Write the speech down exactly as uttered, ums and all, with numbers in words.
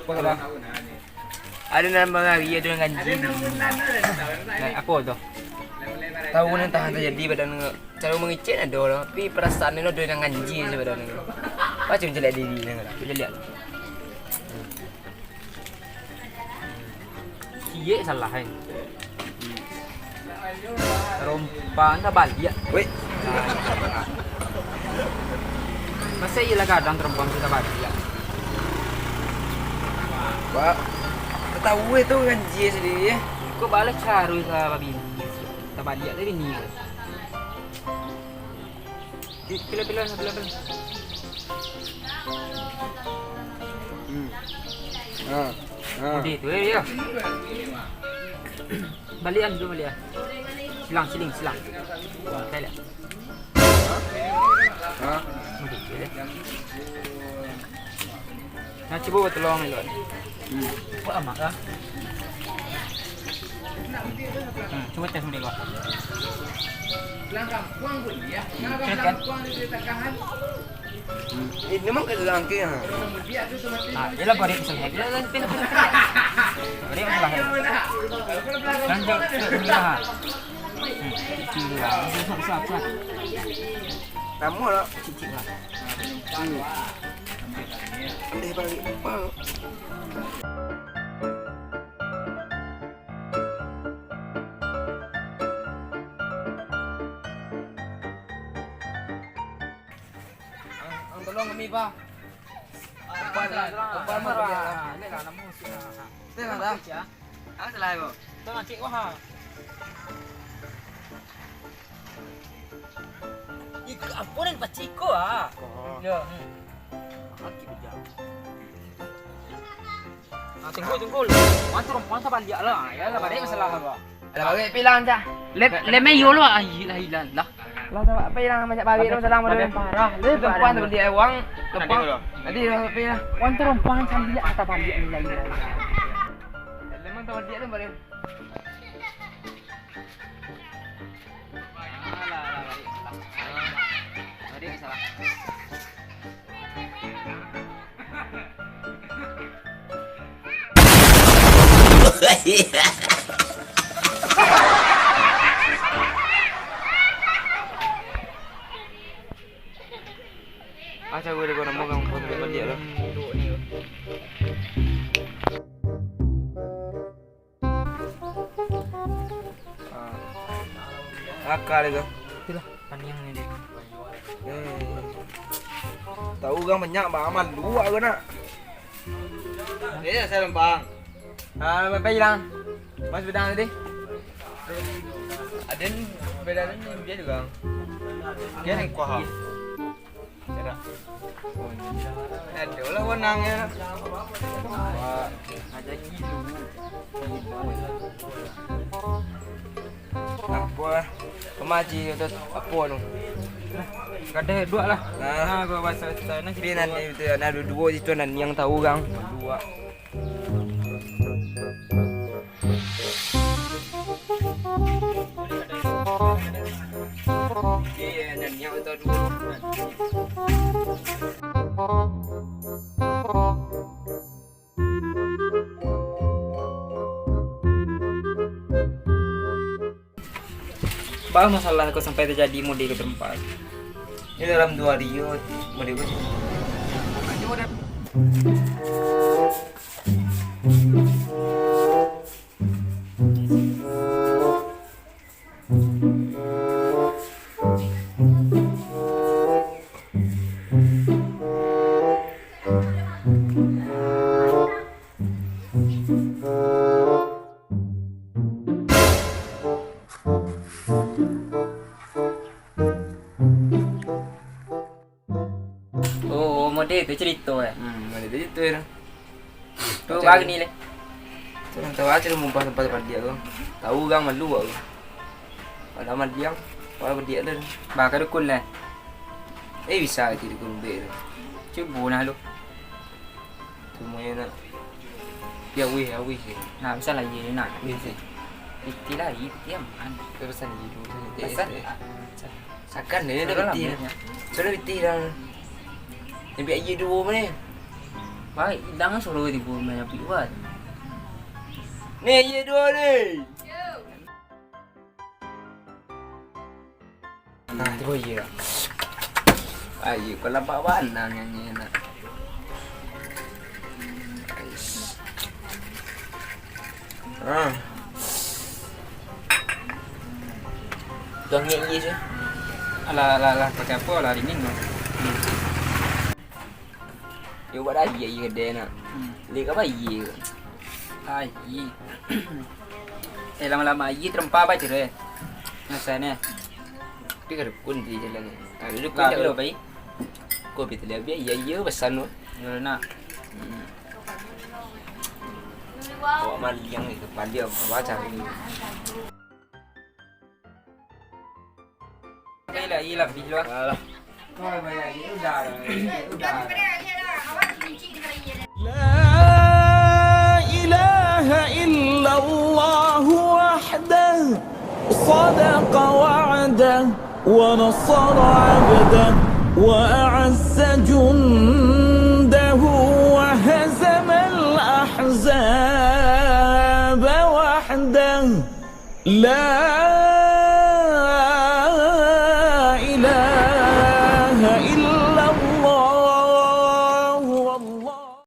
Apo lah? Ado nan mangari, ado nan ganjia. Nah, apo tu? Tahu nan tahan tajadi badan, caro mangecek ado lah, tapi parasaan ni ado nan ganjia se badan ni. Macam caliak diri ni, caliak. Ciek salah, eh. Tarompang tabaliak. Weh. Masa iyolah kadang tarompang tu tabaliak. Ba, tahu eh tu ganjia sendiri eh. Kok balas caru sa babini. Tabaliak tadi ni. Pi-, pila, pila, pila, pila. Hmm. Ha, ha. Udah tu, eh, ya. Baliak dulu, baliak. Silang, siling, silang. Baliak. Ha? Udah tu, eh. Nah, cubo batulung elok. Hmm. Cepat amat lah. Hmm, cubo tes dulu, Pak. Hmm, cek kan? Hmm. Eh, memang ka langkah, ha. Ah, iyalah, bari masalah. Iyalah, iyalah, iyalah. Bari masalah. Lanjut, lanjut dulu lah. Hmm, cuci dulu lah. Usah, usah, usah. Lamo lah. Cicik lah. Hmm. Eh, balik. Bang. Ang, ang tolong kami, Pak. Umpan lah, umpan lah, Pak. Ini lah, nama musuh lah. Betul lah, dah. Apa salah aku? Tolong cek, wah. Iko, apo nan pacik ko, ah? Ko. Yo, hmm. Mahal cik bujang. Ah, tunggu, tunggu. Mantap, mantap baliak lah. Ya lah, baliak masalah apa? Alah, baliak pilang, cah. Lem, lem, yo lo, ah, ilah, ilah, lah. Lah, tak apa, pilang banyak baliak tu, salah model. Parah. Lem, perempuan tu baliak uang, kepang. Tadi lah, tapi lah. Wan tu rompang macam baliak, kata baliak ni, ilah, ilah. Lemang tu baliak tu, baliak. Alah, alah, baliak salah. Baliak salah. Ah, cakap dia kau nama kau, kau tak baliak lah. Ah. Akal ko. Itulah, paniang ni dia. Eh. Tahu urang banyak, ba-, malu awak ko nak. Eh, saya lempang. Ah, apa hilang? Mas bedang tadi. Aden bedang ni dia juga. Dia ni kuah. Adolah wanang ya. Wah, ada gilu. Apo lah? Pamaji tu apo tu? Kadai dua lah. Nah. Nah, gua bahasa sana. Tapi nan itu ada dua itu nan yang tahu urang. Dua. Bah, masalah ko sampai tajadi model ko tarompa. Ini dalam duo hari yo, model ko. Oh, oh, model tu carito, eh? Hmm, model tu carito, eh. Tu macam bagi ni, leh. Tu nan tahu aja lu mumpah tempat padiak tu. Tahu urang malu aku. Kalau madiang, kalau padiak tu. Bah, ka dukun, leh. Eh, bisa lagi dukun bek tu. Cubo nah lu. Cuma yo nak. Yo wih, yo wih. Nah, bisa lah, iyo, nak. Wih, sih. Piti lah, iyo, piti aman. Pesan iyo dulu, pesan iyo. Pesan. Sakan dia dah piti dah. Sudah piti dah. Ambil aja dua mana? Baik, ilang suaro tibo manyapuik buat. Ni, ye duo ni. Nah, tibo ye. Ayo, kau lambat bana nyanyi nak. Ais. Ah. Tuang ye ye je. Alah, alah, alah, pakai apo lah, dingin tu. Yo, buat aia, aia kadai nak. Hmm. Lek ka bayia. Aia. Eh, lama-lama aia terempa bae cerai. Ngasai ni. Tapi ka dukun di jalan ni. Ah, dukun. Lah, tak lo, pai. Ko pi tadi abih, aia, aia pesan tu. Yo, nak. Hmm. Awak maliang ni, kepala apa cari. Ilah, ilah, ilah. Alah. لا إله إلا الله وحده صدق وعده ونصر عبده وأعز جنده وهزم الأحزاب وحده لا إله